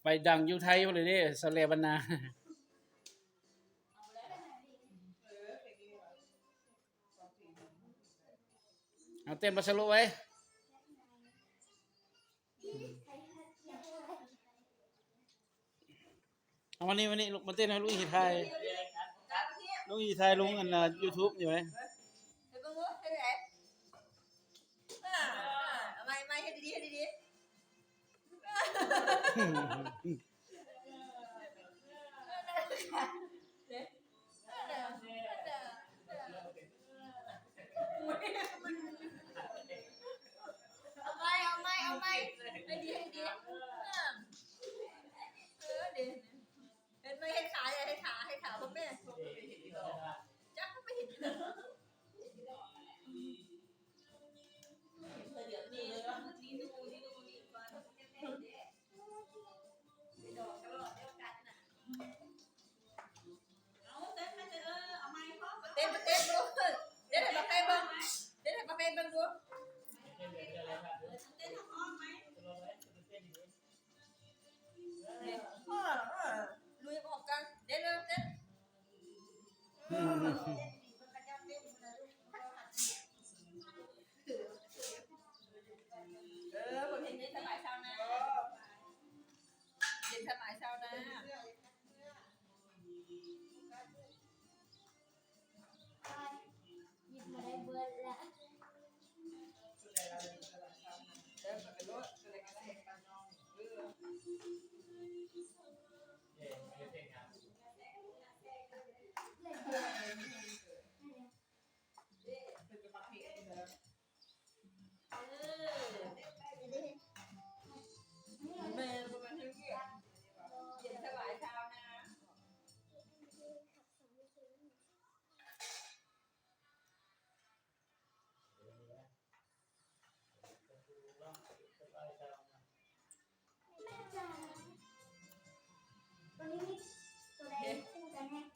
ໄປດັງຢູ່ໄທພຸ້ນເດ້ ສະແລບັນນາ. ເອົາເຕັ້ນມາສະໂລໄວ້. ເອົາມານີ້ ມານີ້ ມາເຕັ້ນໃຫ້ລຸງອີ່ຖ່າຍ ລຸງອີ່ຖ່າຍລົງອັນນ່າ ຢູທູບຢູ່ເດ້. ເຮັດເບິ່ງດູ ເຮັດຈັ່ງໃດ? ອ່າ ເອົາໃໝ່ ໃໝ່ ເຮັດດີໆ ເຮັດດີໆ. ເອົາໃໝ່ ເອົາໃໝ່ ເອົາໃໝ່ ໃຫ້ດີ ໃຫ້ດີ. ເອີ ເດ້ ເຮັດໃໝ່ ເຮັດຂາ ເຮັດຂາ ເຮັດຂາພວກແມ່ ຈັກມັນໄປເຮັດຢູ່ໃສ. ເຕັ້ນ ເຕັ້ນ ເອີ ເອົາໃໝ່ ເຕັ້ນ ເຕັ້ນ ເຕັ້ນໃຫ້ປາເປ້ເບິ່ງ ເຕັ້ນໃຫ້ປາເປ້ເບິ່ງດູ. ເອີ ເຕັ້ນໃຫ້ພ້ອມໄໝ? ເອີ ເອີ ລຸຍອອກກັນ ເຕັ້ນເລີຍ ເຕັ້ນ. ເອີ ເພິ່ນເຮັດເຢັນສະບາຍຊາວນາ ເຢັນສະບາຍຊາວນາ.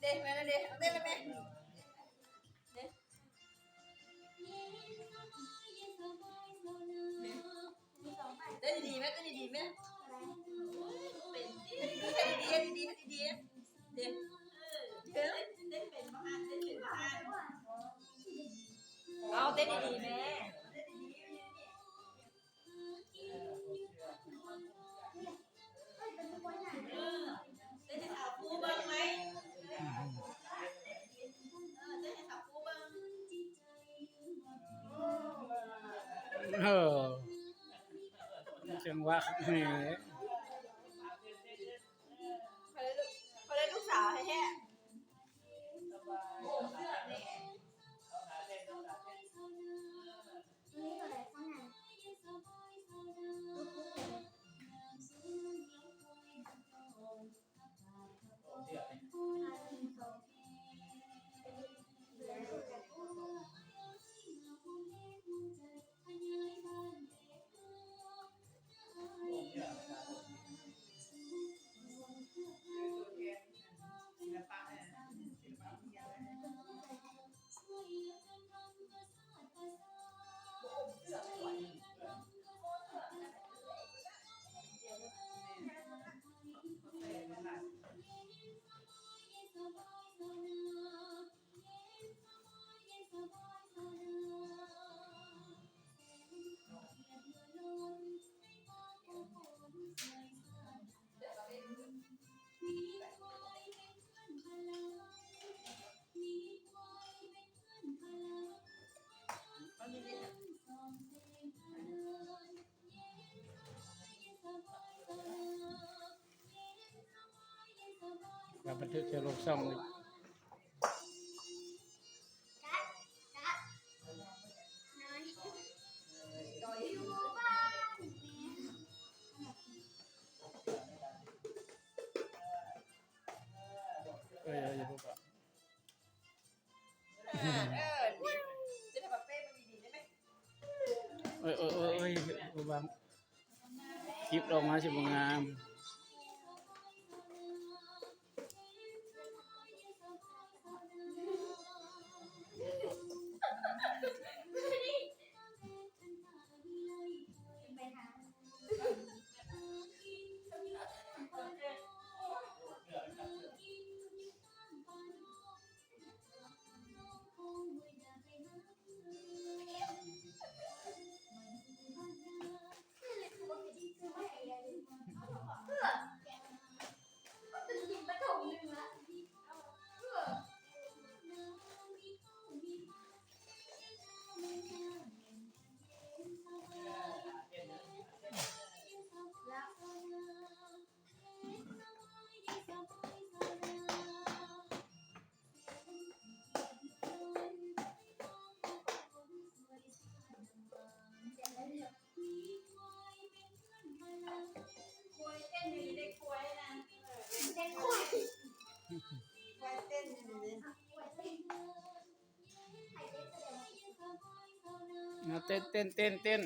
ເດ້ ເດ້ ແມ່ນແລ້ວເດ້ ເອົາເຕັ້ນແລ້ວແມ່ ເດ້ ເດ້ ເຕັ້ນດີໆ ແມ່ ເຕັ້ນດີໆ ແມ່ ເຮັດດີໆ ເຮັດດີໆ ເຮັດດີໆ ເດ້ ເອີ ເດ້ ເຕັ້ນເປັນບໍ່ຫັ້ນ ເຕັ້ນເປັນບໍ່ຫັ້ນ ເອົາເຕັ້ນດີໆ ແມ່. ເອີ ເຕັ້ນໃຫ້ສາວຄູເບິ່ງໄໝ? ເອີ ເຕັ້ນໃຫ້ສາວຄູເບິ່ງ. ເອີ ຈັງຫວະນີ້ ເຂົາໄດ້ລູກ ເຂົາໄດ້ລູກສາວແທ້ໆ. ວ່າບັນທຶກເທື່ອລົງຊ່ອງນີ້ ເອີ ເອີ ຢ່າເພິ່ງເກາະ. ເອີ ເອີ ເອີ ເອີ ເອີ ເອີ ເອີ ວາງ ຄລິບອອກມາຊິບໍ່ງາມ. ໄປຫາ ເຕັ້ນ ເຕັ້ນ ເຕັ້ນ ເຕັ້ນ.